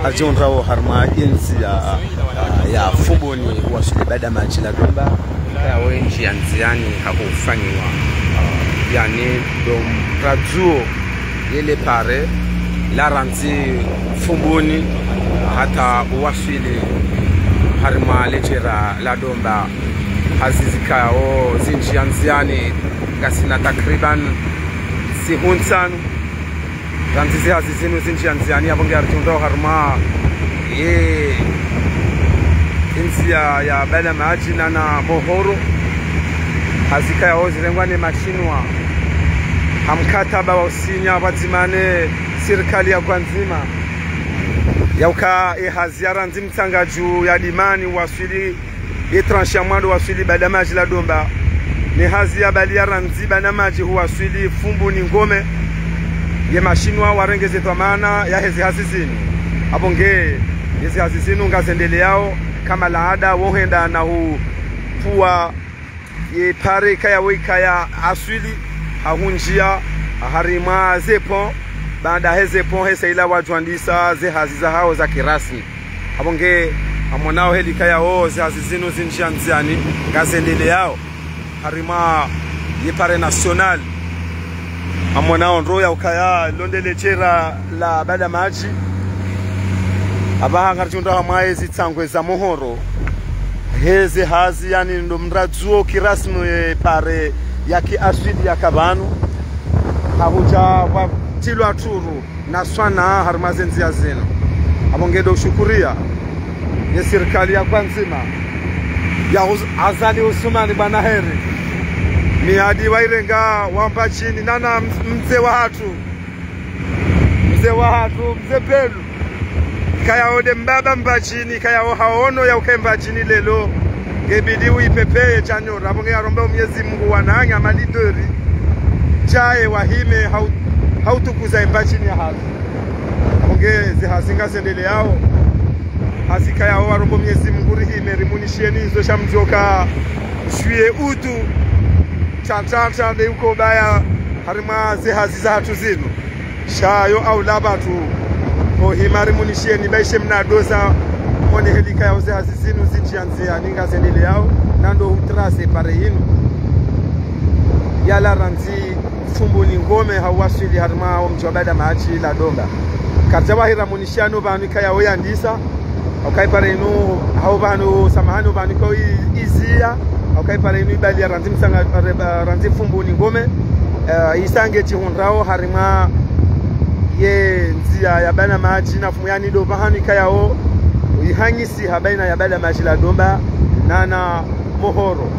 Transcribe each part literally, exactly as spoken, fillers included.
Adjondra wo harumwa entsi ya, ya, ya Fumbuni waswili Badamadji la Domba. Kaya wo ndziya ndziyani hahufanyiwa, ah, yani ndo mradjuo yele pare la randzi Fumbuni hata waswili harumwa ledjera la Domba. Hazi zikaya wo zindziya ndziyani ngasina takriban siku ntsanu. Randzi zihazi zinu zindziya ndziyani, yapvo nge aridjondra wo harumwa ye entsi ya, ya Badamadji na, na Mohoro. Hazi kaya wo zirengwa ne mashinwa ha mkataba wa usinya pvwadzima ne sirikali ya Gwandzima. Yauka ye hazi ya randzi mtsangadju ya Dimani waswili ye tranche ya mwando waswili Badamadji la Domba. Ne hazi ya bali ya randzi Badamadji huwaswili Fumbuni Ngome. Ye mashinwa warenge ze dhwamana ya heze hazi zinu. Apvo nge, yeze hazi zinu ngazendeleyao, kama laada, wo henda na hupvua ye pare ikaya wo ikaya aswili, hahundziya harimwa ze pont, baanda heze pont hesa ila wadjwandisa ze hazi zahao za kirasmi. Apvo nge, amonao heli kaya wo ze hazi zinu zindziya ndziyani, ngazendeleyao harimwa ye pare national. Amonao ndro ya ukaya lo nde ledjera la Badamadji. Apvaha ngaridjondra harumwa ye zitsangwe za Mohoro. Heze hazi yani ndo mradjuo kirasmi ye pare ya kiaswili yaka pvanu. Hahudja pvwatilwa turu na swana harumwa ze ndziya zinu. Apvo nge ndo ushukuriya ye sirikali ya Gwandzima ya Uz-, Azali Assoumani bwana Heri. Miadi wairenga wa Mbadjini nana mz-, mze wahatru. Mze wahatru, mze Pelu. Kaya wo nde mbaba Mbadjini, kaya wo haono ya uke Mbadjini leo. Ngebidi uipepeye djanyora, apvo nge yaromba Mwenyezi Mungu wananya malidori. Djaye wahime hau-, hautukuza Mbadjini yahatru. Apvo nge ze hazi ngazendeleyao. Hazi kaya wo waromba Mwenyezi Mungu rihime, rimunishiyeni izo sha mdjoka juillet, août. Tsa, tsa, tsa, nde uko baya harimwa ze hazi zahatru zinu. Sha yo aula pvatsu, ho hima rimunishiyeni, baishe mna doza, mone heli kaya wo ze hazi zinu zindziya ndziyani ngazendeleyao, na ndo hutrase pare yinu. Ya la randzi Fumbuni Ngome hauwaswili harimwa wo mdji wa Badamadji la Domba. Karidja wahira munishiyano pvanu ikaya wo yandisa, hauka ye pare yinu, hau pvanu, samahani, pvanu ikao i-, iziya, hauka ye pare yinu ibali ya randzi mtsanga, re-, randzi Fumbuni Ngome, eh, isa nge djihundrao harimwa ye ndziya ya Badamadji na Fumbuni yani ndo pvahanu ikaya wo ihanyisiha baina ya Badamadji la Domba nana Mohoro.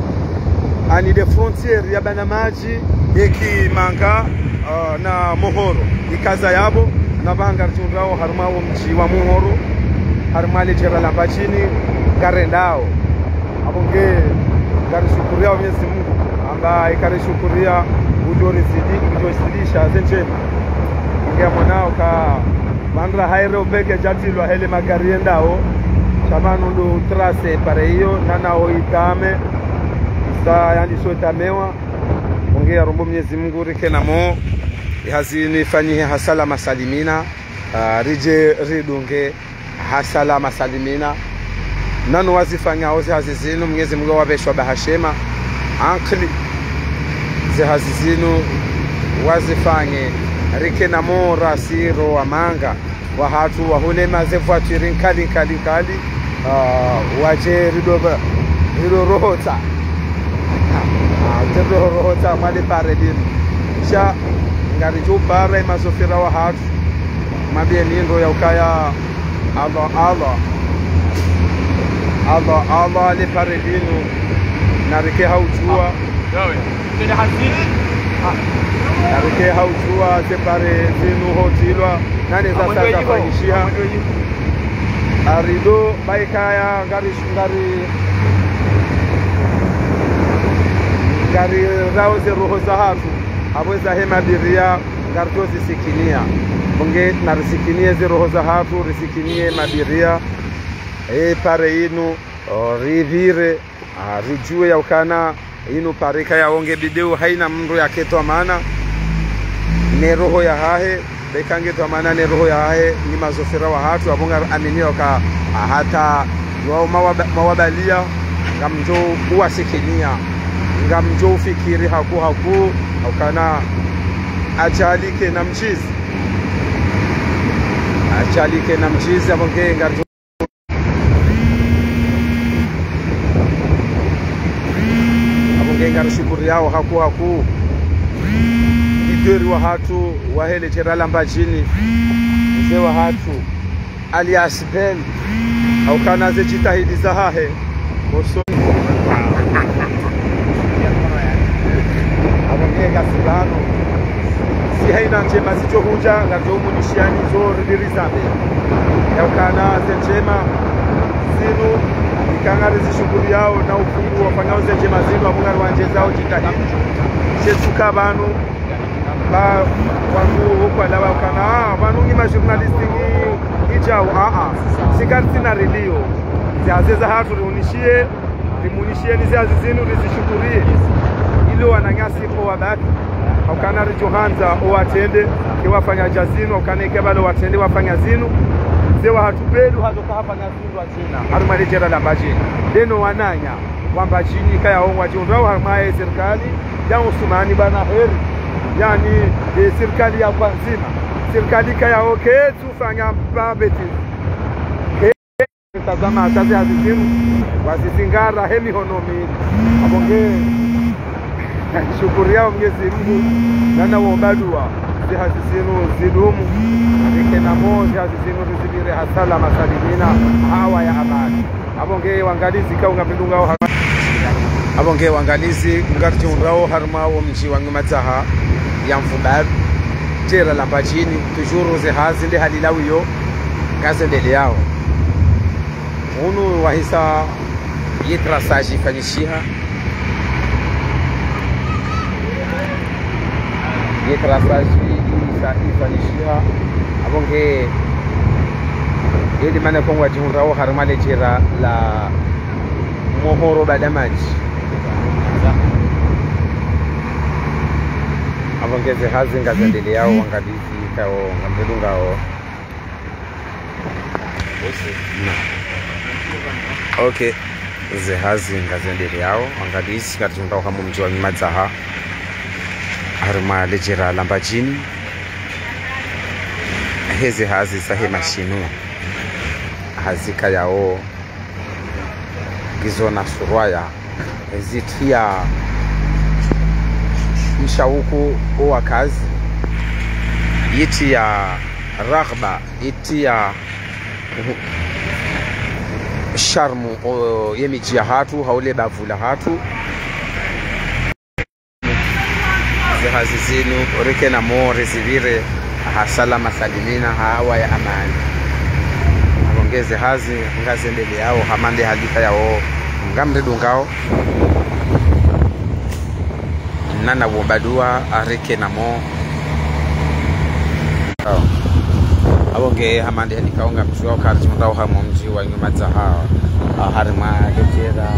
Ani nde frontière ya Badamadji ye Kimanga, ah, na Mohoro. Ikaza yapvo, na pvaha ngaridjundrao harimwa wo mdji wa Mohoro, harimwa ledjera la Mbadjini, ngarendao. Apvo nge, ngarishukuriya Mwenyezi Mungu, amba ikarishukuria udjo rizidi-, udjo zidisha ze ndjema. Nge amonao ka pvandra haire upeke djatilwa hele magari yendao, sha pvanu ndo trase pare iyo, nana ho itame, isa yandiso itamewa. Nge yaromba Mwenyezi Mungu rike na mo, ye hazi yinu ifanyihe ha salama salimina, ah, ridje ridunge ha salama salimina. Nano wazifanyao ze hazi zinu, Mwenyezi Mungu awapve shwaba ha shema, ankili. Ze hazi zinu wazifanye, rike na mo rasi ro wamanga wahatru wahunema ze voiture nkali, nkali, nkali, ah, wadje rido ba-, rido rohotsa. Ah, wadje rido rohotsa mwa le pare linu. Sha, ngaridjo para ye mazofera wahatru. Mambie mindro ya ukaya Allah, Allah. Allah, Allah, le pare linu. Narike haudjuwa. Narike haudjuwa ze pare zinu hotilwa. Nane za sa zafanyishiha. Arido, baikaya, ngari, ngari, ngarirao ze roho zahatru. Apvo zahe mabiria, ngaridjo zisikiniya. Pvo nge narisikinie ze roho zahatru, risikinie mabiria. E pare yinu, o, ripvire, a, ridjuwe ya ukana, yinu pare ikaya wo nge bidi haina mndru yake dhwamana ne roho yahahe. Beka nge dhwamana ne roho yahe, nyi mazofera wahatru, apvo ngari aminio ka hata wao mawaba-, mawabaliya, ngamdjo uwasikinia, ngamdjo ufikiri haku haku, haukana ajali kayina mdjizi. Ajali kayina mdjizi, apvo nge ngari Apvo nge ngari shukuriyao haku haku. Lideri wahatru wahe ledjera la Mbadjini, mze wahatru, alias Ben, haukana ze djitihadi zahahe. Oso. Apvo nge ngasi pvanu. Si hayina ndjema zidjo hudja, ngaridjo munishiani zo ribiri zambe. Yaukana ze ndjema zinu, ika ngarizishukuriyao na ufungu wafanyao ze ndjema zinu, apvo ngariwandjezao djitihadi. Shetsuka pvanu, ba wangu wokwalaba ukana, ah, pvanu nyi ma journaliste nyi, nyi djau, ah, ah. Si karitsina relio. Ze hazi zahatru riunishiye, rimunishiye ni ze hazi zinu rizishukuriye. Ili wananyasi owabaki. Haukana ridjo handza owatrende, ke wafanya dja zinu, haukana ike pvalo watrende wafanya zinu. Ze wahatru pvelu hazo kahafanya zindru adjina. Harumwa ledjera la Mbadjini. Leo wananya wa Mbadjini kayao wadjihundrao harumwa ye sirikali ya Usumani bwana Heri. Yaani, e, sirikali ya kwandzima. Sirikali kayao ketsu fanya mba bêtise. Tazama, hata ze hazi zinu, wazizingara he mihono mili. Apvo nge, shukuriyao Mwenyezi Mungu, nana womba dua, ze hazi zinu zidumu, rike namo, ze hazi zinu rizipvire ha salama salimina, hawa ya amani. Apvo nge wangalizi kaunga pindunga oha. Apvo nge wangalizi, ngaridjihundrao harumwa wo mdji wa Nyumadzaha ya Mvubari, djera la Mbadjini, toujours ze hazi nde hali lawiyo, ngazendeleyao. Unu wahisa ye traçage ifanyishiha. Ye traçage isa ifanyishiha. Apvo nge, eli mana kongwadjihundrao harumwa ledjera la Mohoro Badamadji. Apvo nge ze hazi ngazendeleyao, wangalizi kao, ngamdungawo. Ok. Ze hazi ngazendeleyao, wangalizi, ngaridjihundrao harumwa wo mdji wa Nyumadzaha, harumwa ledjera la Mbadjini. He ze hazi zahe mashinu. Hazi kayao ngizo na surwaya, zitriya mshauku owakazi, yitriya raghba, yitriya sharmu, o, ye midji yahatru, hau le bavu lahatru. Ze hazi zinu, rike namo rizipvire ha salama salimina, ha hawa ya amani. Apvo nge ze hazi ngazendeleyao, hama nde hali kayao, ngamridungao. Nana womba dua, rike namo. Apvo nge hama nde hali kao ngamdjuao, ngaridjihundrao harumwa wo mdji wa Nyumadzaha, ah, harumwa ledjera,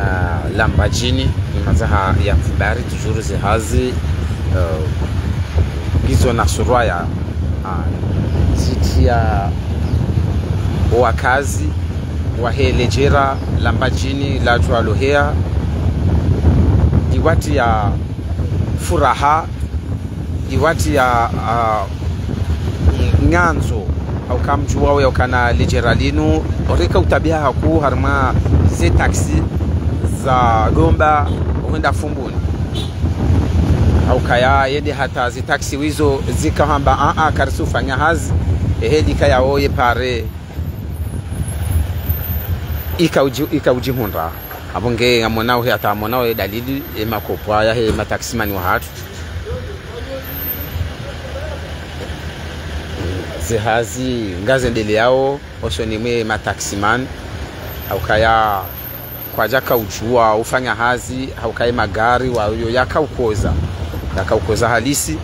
ah, la Mbadjini, Nyumadzaha ya Mvubari, toujours ze hazi, eh, ngizo na surwaya, ah, zitriya owakazi wahe ledjera la Mbadjini ladjuwa loheya, iwatriya furaha, iwatriya, ah, ngandzo, hauka mdjuwao yaukana ledjera linu, rika utabiha haku harumwa ze taxi za Domba hwenda Fumbuni. Haukaya yende hata ze taxi wizo zika hamba, a, a, karisufanya hazi, ehe, likayao ye pare ika udji-, ika udjihundra. Apvo nge ngamonao he, hata monao ye dalili, e makopwa yahe mataximani wahatru. Ze hazi ngazendeleyao, osoni mwe mataximani. Haukaya kwadjaka udjuwa ufanya hazi, haukaya magari wayo yaka ukoza. Yaka ukoza halisi.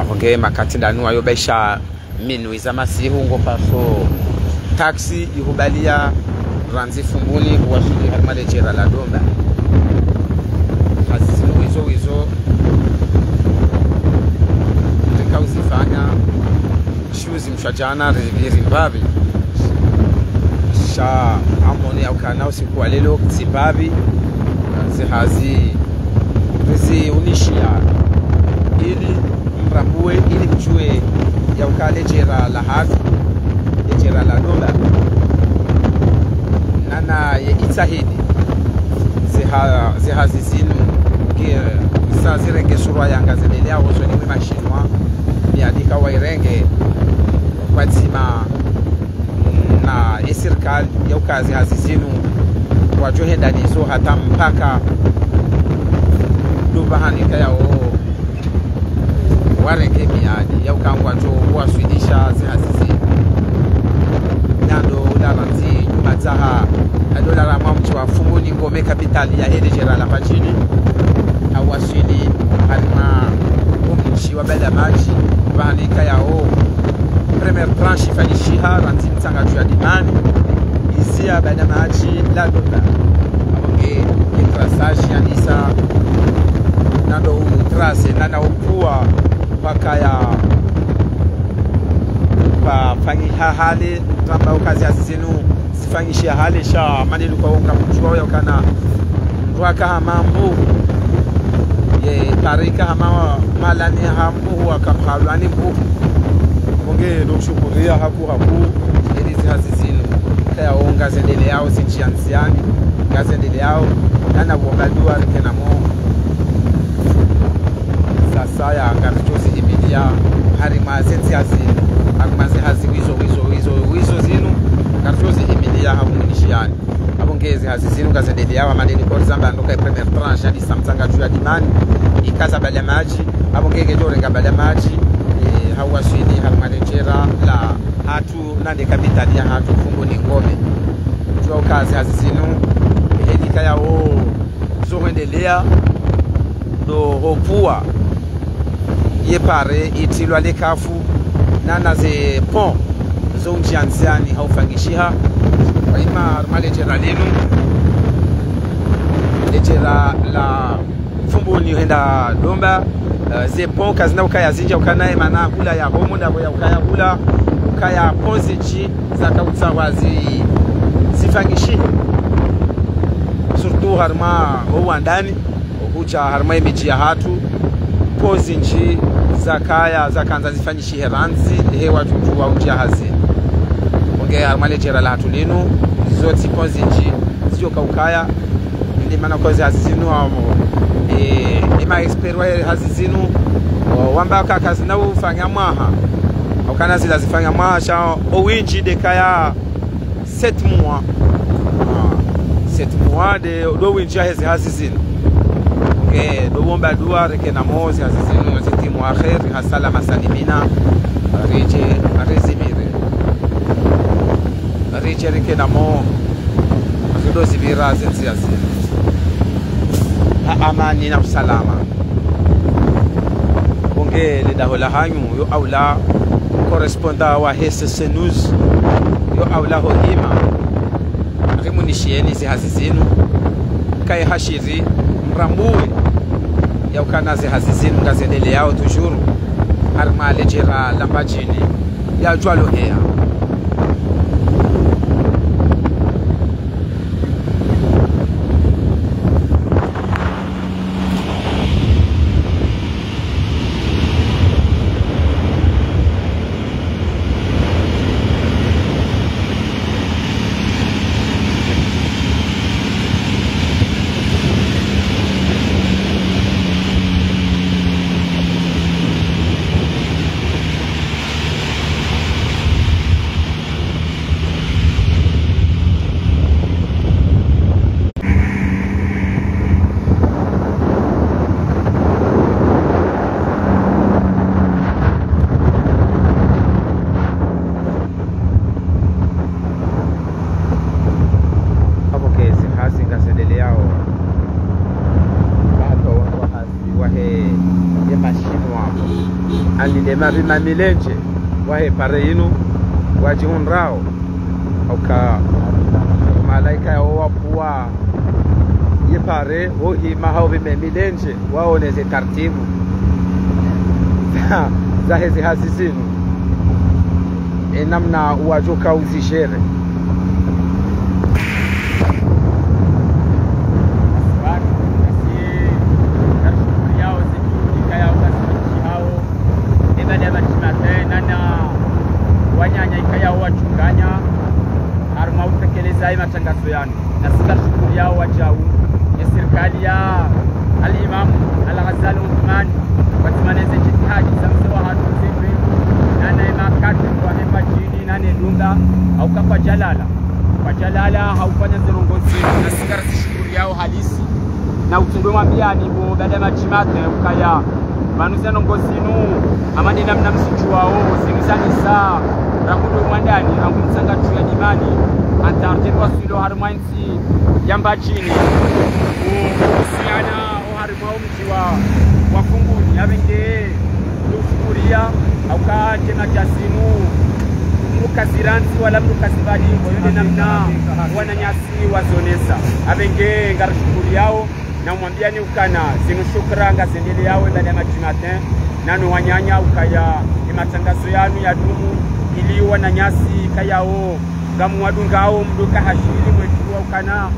Apvo nge makati ndanu wayo baisha minuit za masihu ngo paso taxi ihubaliya randzi Fumbuni huwashili harumwa ledjera la Domba. Hazi zinu wizo wizo, rika Zifanya shuzi mshajana ri-, ri-, rimbapvi. Sha amoni yaukana usiku wa leo tsi mbapvi. Zihazi riziunishia ili mrambue, ili mjue yauka ledjera lahatru, ledjera la Dola, nana ye itsahidi ziha-, zihazi zinu, ke, sa zirenge surwa ya ngazendeleao hosoni mwe mashinwa, miadi ka wairenge kwa dzima na ye sirikali yauka zihazi zinu wadjohenda nizo hata mpaka ndo pvahanu ikayao warenge miadi yauka ngwadjo waswilisha zihazi zinu. Nando ulara ndzi nyuma dzaha, ado ulara mwa mdji wa Fumbuni Ngome, kapitali yahe ledjera la Mbadjini, hawaswili harimwa omdji wa Badamadji, pvahanu ikayao première tranche ifanyishiha randzi mtsanga dju ya Dimani, isiya Badamadji la Dola. Apvo nge, nge traçage yandisa, nando u tracer, nana upvua, pvakaya pvafanyiha hale, ramba uka zihazi zinu zifanyishiha hale, sha maneno kwa wonga mdjuwa yaukana ndrwaka hama mbu, ye pare ika hama malani ha mbu waka pvalwani mbu. Mungu ndo shukuriya haku haku, ili zihazi zinu kayao ngazendeleao, zindjia ndziani, ngazendeleao, nana womba duwa rike namo. Sasa ya ngaridjo zihimilia harimwa ze ndzihazi, harimwa zihazi wizo, wizo, wizo, wizo zinu, ngaridjo zihimilia ha umunishiani. Apvo nge zihazi zinu ngazendeleao, hama ndeni kori zamba ndo ka ye première tranche yandisa mtsanga dju ya Dimani, ikaza Badamadji, apvo nge ngedjo renga Badamadji, eh, hawaswili harimwa ledjera lahatru, nande kapitali yahatru Fumbuni Ngome. Djuwa uka zihazi zinu, eh, ikayao zo hwendelea, ndo hopvua ye pare itrilwa le kafu, nana ze pont zo undjia ndziani haufanyishiha. Kwa ima harimwa ledjera linu, ledjera la Fumbuni hwenda Dola, eh, ze pont kazina ukaya zindji ukana ye mana hula ya homo ndapvo ya ukaya hula, ukaya pont zindji zaka utsaha zi-, zifanyishihe. Surtout harimwa ho wandani, hudja harimwa ye midji yahatru, pont zindji zakaya, zakandza zifanyishihe randzi, he wadjudju wa undjia hazi. Mungu harimwa ledjera lahatru linu, zo tsi pont zindji zidjo ka ukaya, ndi mana kwa zihazi zinu, amo, eh, ema expert wa hazi zinu, o, wamba ka kazina ufanya mwaha. Ukana zila zifanya mwaha, sha owindji nde kaya sept mois. Ah, sept mois nde, ndo windji yahe zihazi zinu. Nge, ndo womba duwa rike namo zihazi zinu zitimu ha kheri, ha salama salimina, ridje, rizimire. Ridje rike namo, ridjo zimira ze ndzihazi ha amani na usalama. Mungu le daho lahanyu, yo aula correspondant wahe C C News, yo aula ho hima. Rimunishieni zihazi zinu, kayi hashiri mrambue yaukana zihazi zinu ngazendeleao toujours harimwa ledjera la Mbadjini ya Djwaloheya. Apvo nge zihazi ngazendeleao. Baadhwi wa hazi wahe ye mashinwa, ani nde mapvi mamilendje wahe pare yinu wadjihundrao. Uka malaika yao wapvua ye pare, wo hima hau pvi mamilendje, waone ze tartibu. zaheze hazi zinu, e namna wadjoka uzigérer. Nasi ngarishukuriyawo ze juhudi ikayao ngazifanyishihao, e Baleya Madji Matin, nana wananya ikayao wadjunganya harumwa utekeleza e matrangazo yanu. Nasi ngarishukuriyawo wadjau, ye sirikali ya Al-Imam Al-Ghazali Othman, watsimaneze jitihadi za mze wahatru zipvi, nana e makadre wahe Mbadjini, nana e Dumba, hauka kwadjalala. Kwadjalala, haufanya ze ndrongoo zinu. Nasi ngarizishukuriyawo halisi. Na utsungwe mwambiyani bo Baleya Madji Matin ukaya, pvanu ze ndrongoo zinu, hama nde namna mzidjuwawo, zinu zandisa, rangu ndo mwandani, rangu mtsanga dju ya Dimani, hata ardjeni waswilo harumwa ntsi ya Mbadjini. U-, uhusiana oharimwa omdji wa, wa Fumbuni, yapvo nge ndoshukuriya, hauka djema dja zinu, mdru kazirandzi wala mdru kazibali, ngo yo nde namna wananyasi wazonesa. Yapvo nge ngarishukuriyawo, na umwambiyani ukana, zinu shukra ngazendeleyao e Baleya Madji Matin, nanu wananya ukaya, e matrangazo yanu yadumu, ili wananyasi ikayao ngamwadungao mdru kahashili mwedjuwa ukana,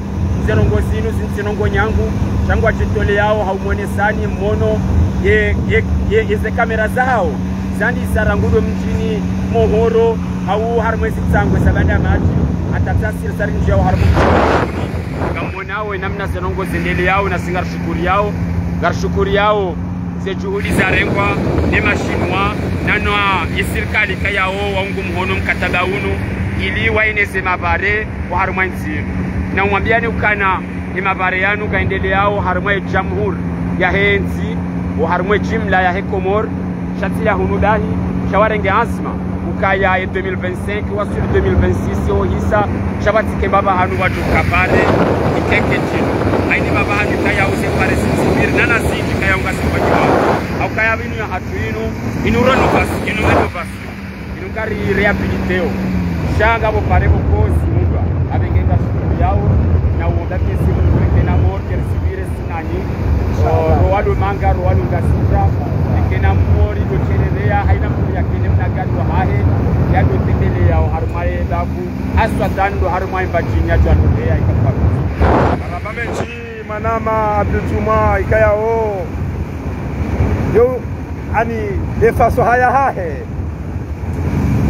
ze ndrongoo zinu, zinu tsi ndrongoo nyangu, sha ngwadjitoleyao, haumwonesani mwono, ye, ye, ye, ye ze kamera zahao, zandisa rangu ndo mdjini Mohoro, hau harumwa ze tsangwe za Badamadji, hata tsasiri zarindjiyao harumwa mdji. Ngamwonao e namna ze ndrongoo zendeleyao, nasi ngarishukuriyawo, ngarishukuriyawo ze juhudi zarengwa ne mashinwa, nana ye sirikali ikayao waungu mhono mkataba unu, ili waeneze mapvare oharimwa entsi inu. Na umwambiyani ukana, e mapvare yanu ngayendeleyao oharimwa e jamhuri yahe ntsi, oharimwa e jimla yahe Komori, sha tsi la hunu dahi, sha warenge anzma ukaya e deux mille vingt-cinq, waswili deux mille vingt-six, ohisa, sha pvatsike mbapvi hanu wadjo kapare, ikeke djinu. Hayini mbapvi hanu ikayao ze pare zizipviri, nana zindji ikayao ngazifanyiwao. Haukaya pvinu yahatru inu, inu rénovation, inu rénovation. Inu ngari réhabilitéo. Sha ngapvo pare pvoko ziundrwa. Yapvo nge ngarishukuriyawo, na uomba Mwenyezi Mungu rike na mori, risipvire sinani. Inshallah. O, rowa lo manga, rowa lo ngazidja. Rike na mori, ndo shereleya, hayina mori yakene mna gari wahahe, yadjo tembeleya oharimwa ye bavu, haswatan ndo harimwa e Mbadjini yadjo andoleya ikapvapvi. Marahaba mendji, mwanama Abdul Juma, ikayao. Yo, ani, e faswaha yahahe.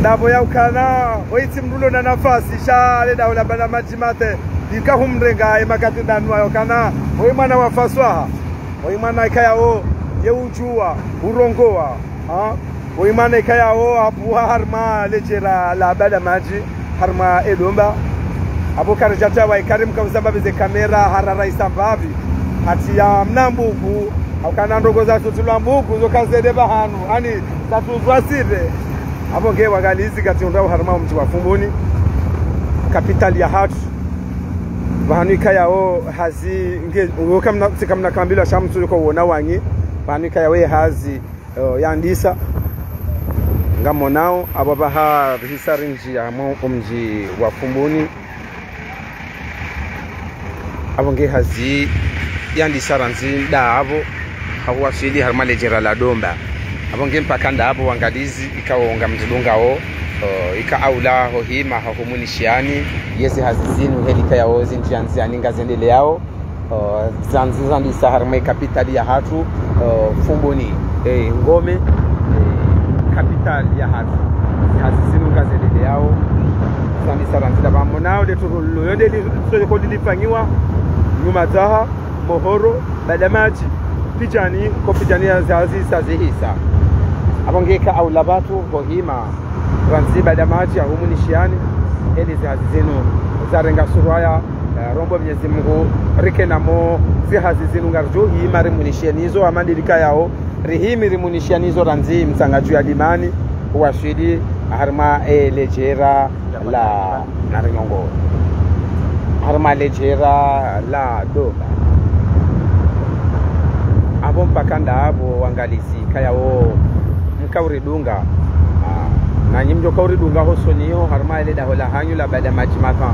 Ndapvo yaukana, oyi tsi mdru ulo na nafasi, sha le daula Baleya Madji Matin, ikahumrenga e makati ndanu yaukana, oyi mwana wa faswaha, oyi mwana ikayao, ye udjuwa, urongowa, ha? Oyi mwana ikayao, hapvuha harimwa ledjera la Badamadji, harimwa e Domba. Apvo karidjatsaha ikao mkauzamba pvi ze kamera, harara isambapvi. Hati ya mna mbuku, haukana ndrongoo zatsu tsilwa mbuku, zo kazende pvahanu, ani zatsu zwa sire. Apvo nge wangalizi kati undrao harimwa omdji wa Fumbuni, kapitali yahatru. Pvahanu ikayao hazi, nge, uwo kamna, tsi kamna kambilwa sha mtsu yuko uona wanyi, pvahanu ikayao ye hazi, eh, yandisa. Ngamonao, apvo pvaha pvihisa rindji harimwa omdji wa Fumbuni. Apvo nge hazi yandisa randzi ndapvo, hauwaswili harimwa ledjera la Domba. Apvo nge mpaka ndapvo wangalizi, ikao ngamridungao, eh, ika aula hohima, hahumoneshiani, yeze hazi zinu heli ikayao zindji andziani ngazendeleyao. Eh, zandzi zandisa harimwa e kapitali yahatru, eh, Fumbuni, eh, ngome, eh, kapitali yahatru. Hazi zinu ngazendeleyao, zandisa randzi ndapvo. Ngamonao le turu lo yonde li, so ko lilifanyiwa, Nyumadzaha, Mohoro, Badamadji, Pidjani, ko Pidjani ya zazi sa zihisa. Apvo nge ika aula pvatsu hohima, randzi Badamadji hahumoneshiani, heli ze hazi zinu zarenga surwa ya, eh, rombo Mwenyezi Mungu, rike na mori, ze hazi zinu ngaridjo hima rimoneshiani zo, hama ndeli ikayao, rihimi rimoneshiani zo randzi mtsanga dju ya Dimani, waswili, harimwa, eh, ledjera la, na rinongo. Harimwa ledjera la Domba. Apvo mpaka ndapvo wangalizi. Ikayao mkauridunga. Ah, nanyi mdjo kauridunga hosoni ho, harimwa ele daho lahanyu la Badamadji Matin.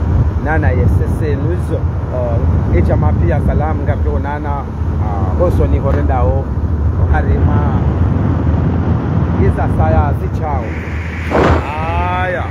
Nana ye S S News, ah, e jamaa pia salam ngapvionana, ah, hosoni ho rendao, harimwa Yeza saya zishao. Aya.